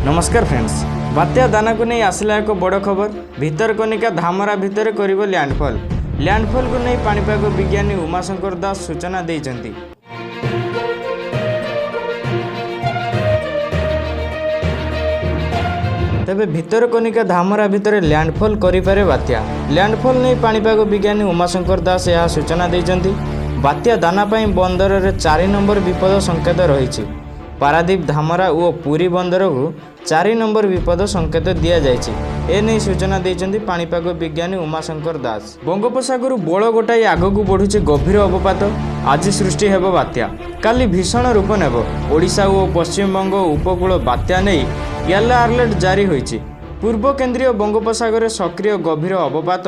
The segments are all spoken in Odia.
ନମସ୍କାର ଫ୍ରେଣ୍ଡସ୍। ବାତ୍ୟା ଦାନାକୁ ନେଇ ଆସିଲା ଏକ ବଡ଼ ଖବର। ଭିତରକନିକା ଧାମରା ଭିତରେ କରିବ ଲ୍ୟାଣ୍ଡଫଲ୍। ଲ୍ୟାଣ୍ଡଫଲ୍କୁ ନେଇ ପାଣିପାଗ ବିଜ୍ଞାନୀ ଉମାଶଙ୍କର ଦାସ ସୂଚନା ଦେଇଛନ୍ତି। ତେବେ ଭିତରକନିକା ଧାମରା ଭିତରେ ଲ୍ୟାଣ୍ଡଫଲ୍ କରିପାରେ ବାତ୍ୟା। ଲ୍ୟାଣ୍ଡଫଲ୍ ନେଇ ପାଣିପାଗ ବିଜ୍ଞାନୀ ଉମାଶଙ୍କର ଦାସ ଏହା ସୂଚନା ଦେଇଛନ୍ତି। ବାତ୍ୟା ଦାନା ପାଇଁ ବନ୍ଦରରେ 4 ନମ୍ବର ବିପଦ ସଂକେତ ରହିଛି। ପାରାଦୀପ, ଧାମରା ଓ ପୁରୀ ବନ୍ଦରକୁ 4 ନମ୍ବର ବିପଦ ସଂକେତ ଦିଆଯାଇଛି। ଏନେଇ ସୂଚନା ଦେଇଛନ୍ତି ପାଣିପାଗ ବିଜ୍ଞାନୀ ଉମାଶଙ୍କର ଦାସ। ବଙ୍ଗୋପସାଗରରୁ ବଳ ଗୋଟାଇ ଆଗକୁ ବଢ଼ୁଛି ଗଭୀର ଅବପାତ। ଆଜି ସୃଷ୍ଟି ହେବ ବାତ୍ୟା, କାଲି ଭୀଷଣ ରୂପ ନେବ। ଓଡ଼ିଶା ଓ ପଶ୍ଚିମବଙ୍ଗ ଉପକୂଳ ବାତ୍ୟା ନେଇ ୟେଲୋ ଆଲର୍ଟ ଜାରି ହୋଇଛି। ପୂର୍ବ କେନ୍ଦ୍ରୀୟ ବଙ୍ଗୋପସାଗରରେ ସକ୍ରିୟ ଗଭୀର ଅବପାତ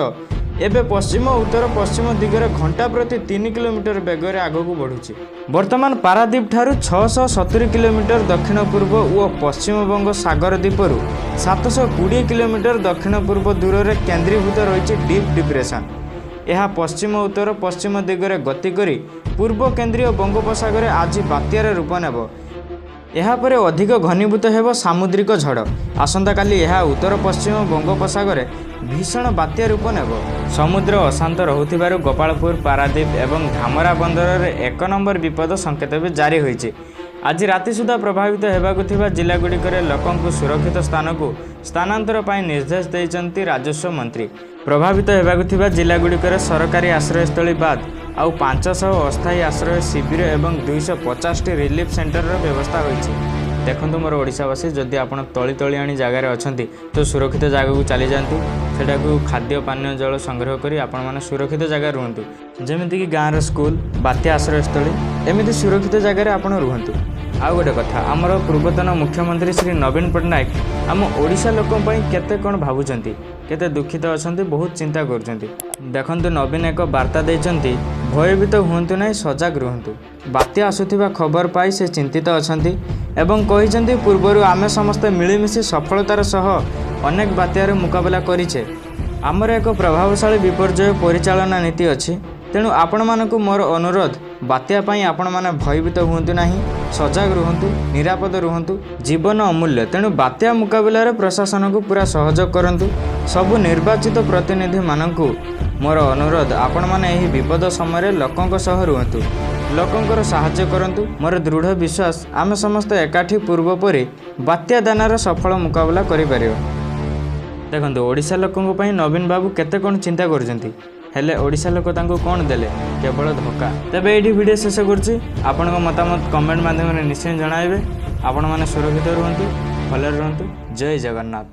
ଏବେ ପଶ୍ଚିମ ଉତ୍ତର ପଶ୍ଚିମ ଦିଗରେ ଘଣ୍ଟା ପ୍ରତି 3 କିଲୋମିଟର ବେଗରେ ଆଗକୁ ବଢ଼ୁଛି। ବର୍ତ୍ତମାନ ପାରାଦୀପ ଠାରୁ 670 କିଲୋମିଟର ଦକ୍ଷିଣ ପୂର୍ବ ଓ ପଶ୍ଚିମବଙ୍ଗ ସାଗର ଦ୍ୱୀପରୁ 720 କିଲୋମିଟର ଦକ୍ଷିଣ ପୂର୍ବ ଦୂରରେ କେନ୍ଦ୍ରୀଭୂତ ରହିଛି ଡିପ୍ ଡିପ୍ରେସନ୍। ଏହା ପଶ୍ଚିମ ଉତ୍ତର ପଶ୍ଚିମ ଦିଗରେ ଗତି କରି ପୂର୍ବ କେନ୍ଦ୍ରୀୟ ବଙ୍ଗୋପସାଗରରେ ଆଜି ବାତ୍ୟାର ରୂପ ନେବ। ଏହାପରେ ଅଧିକ ଘନୀଭୂତ ହେବ ସାମୁଦ୍ରିକ ଝଡ଼। ଆସନ୍ତାକାଲି ଏହା ଉତ୍ତର ପଶ୍ଚିମ ବଙ୍ଗୋପସାଗରରେ ଭୀଷଣ ବାତ୍ୟା ରୂପ ନେବ। ସମୁଦ୍ର ଅଶାନ୍ତ ରହୁଥିବାରୁ ଗୋପାଳପୁର, ପାରାଦୀପ ଏବଂ ଧାମରା ବନ୍ଦରରେ 1 ନମ୍ବର ବିପଦ ସଂକେତ ବି ଜାରି ହୋଇଛି। ଆଜି ରାତି ସୁଦ୍ଧା ପ୍ରଭାବିତ ହେବାକୁ ଥିବା ଜିଲ୍ଲାଗୁଡ଼ିକରେ ଲୋକଙ୍କୁ ସୁରକ୍ଷିତ ସ୍ଥାନକୁ ସ୍ଥାନାନ୍ତର ପାଇଁ ନିର୍ଦ୍ଦେଶ ଦେଇଛନ୍ତି ରାଜସ୍ୱ ମନ୍ତ୍ରୀ। ପ୍ରଭାବିତ ହେବାକୁ ଥିବା ଜିଲ୍ଲାଗୁଡ଼ିକରେ ସରକାରୀ ଆଶ୍ରୟସ୍ଥଳୀ ବାଦ ଆଉ 500 ଅସ୍ଥାୟୀ ଆଶ୍ରୟ ଶିବିର ଏବଂ 250ଟି ରିଲିଫ୍ ସେଣ୍ଟରର ବ୍ୟବସ୍ଥା ହୋଇଛି। ଦେଖନ୍ତୁ ମୋର ଓଡ଼ିଶାବାସୀ, ଯଦି ଆପଣ ତଳି ତଳିଆଣି ଜାଗାରେ ଅଛନ୍ତି ତ ସୁରକ୍ଷିତ ଜାଗାକୁ ଚାଲିଯାଆନ୍ତୁ। ସେଟାକୁ ଖାଦ୍ୟ ପାନୀୟ ଜଳ ସଂଗ୍ରହ କରି ଆପଣମାନେ ସୁରକ୍ଷିତ ଜାଗାରେ ରୁହନ୍ତୁ, ଯେମିତିକି ଗାଁର ସ୍କୁଲ, ବାତ୍ୟା ଆଶ୍ରୟସ୍ଥଳୀ, ଏମିତି ସୁରକ୍ଷିତ ଜାଗାରେ ଆପଣ ରୁହନ୍ତୁ। ଆଉ ଗୋଟେ କଥା, ଆମର ପୂର୍ବତନ ମୁଖ୍ୟମନ୍ତ୍ରୀ ଶ୍ରୀ ନବୀନ ପଟ୍ଟନାୟକ ଆମ ଓଡ଼ିଶା ଲୋକଙ୍କ ପାଇଁ କେତେ କ'ଣ ଭାବୁଛନ୍ତି, କେତେ ଦୁଃଖିତ ଅଛନ୍ତି, ବହୁତ ଚିନ୍ତା କରୁଛନ୍ତି। ଦେଖନ୍ତୁ, ନବୀନ ଏକ ବାର୍ତ୍ତା ଦେଇଛନ୍ତି, ଭୟଭୀତ ହୁଅନ୍ତୁ ନାହିଁ, ସଜାଗ ରୁହନ୍ତୁ। ବାତ୍ୟା ଆସୁଥିବା ଖବର ପାଇ ସେ ଚିନ୍ତିତ ଅଛନ୍ତି ଏବଂ କହିଛନ୍ତି, ପୂର୍ବରୁ ଆମେ ସମସ୍ତେ ମିଳିମିଶି ସଫଳତାର ସହ ଅନେକ ବାତ୍ୟାର ମୁକାବିଲା କରିଛେ। ଆମର ଏକ ପ୍ରଭାବଶାଳୀ ବିପର୍ଯ୍ୟୟ ପରିଚାଳନା ନୀତି ଅଛି। ତେଣୁ ଆପଣମାନଙ୍କୁ ମୋର ଅନୁରୋଧ, ବାତ୍ୟା ପାଇଁ ଆପଣମାନେ ଭୟଭୀତ ହୁଅନ୍ତୁ ନାହିଁ, ସଜାଗ ରୁହନ୍ତୁ, ନିରାପଦ ରୁହନ୍ତୁ। ଜୀବନ ଅମୂଲ୍ୟ, ତେଣୁ ବାତ୍ୟା ମୁକାବିଲାରେ ପ୍ରଶାସନକୁ ପୁରା ସହଯୋଗ କରନ୍ତୁ। ସବୁ ନିର୍ବାଚିତ ପ୍ରତିନିଧିମାନଙ୍କୁ ମୋର ଅନୁରୋଧ, ଆପଣମାନେ ଏହି ବିପଦ ସମୟରେ ଲୋକଙ୍କ ସହ ରୁହନ୍ତୁ, ଲୋକଙ୍କର ସାହାଯ୍ୟ କରନ୍ତୁ। ମୋର ଦୃଢ଼ ବିଶ୍ୱାସ, ଆମେ ସମସ୍ତେ ଏକାଠି ପୂର୍ବ ପରି ବାତ୍ୟା ଦାନାର ସଫଳ ମୁକାବିଲା କରିପାରିବା। ଦେଖନ୍ତୁ, ଓଡ଼ିଶା ଲୋକଙ୍କ ପାଇଁ ନବୀନ ବାବୁ କେତେ କ'ଣ ଚିନ୍ତା କରୁଛନ୍ତି, ହେଲେ ଓଡ଼ିଶା ଲୋକ ତାଙ୍କୁ କ'ଣ ଦେଲେ? କେବଳ ଧୋକା। ତେବେ ଏଇଠି ଭିଡ଼ିଓ ଶେଷ କରୁଛି। ଆପଣଙ୍କ ମତାମତ କମେଣ୍ଟ ମାଧ୍ୟମରେ ନିଶ୍ଚୟ ଜଣାଇବେ। ଆପଣମାନେ ସୁରକ୍ଷିତ ରୁହନ୍ତୁ, ଭଲରେ ରୁହନ୍ତୁ। ଜୟ ଜଗନ୍ନାଥ।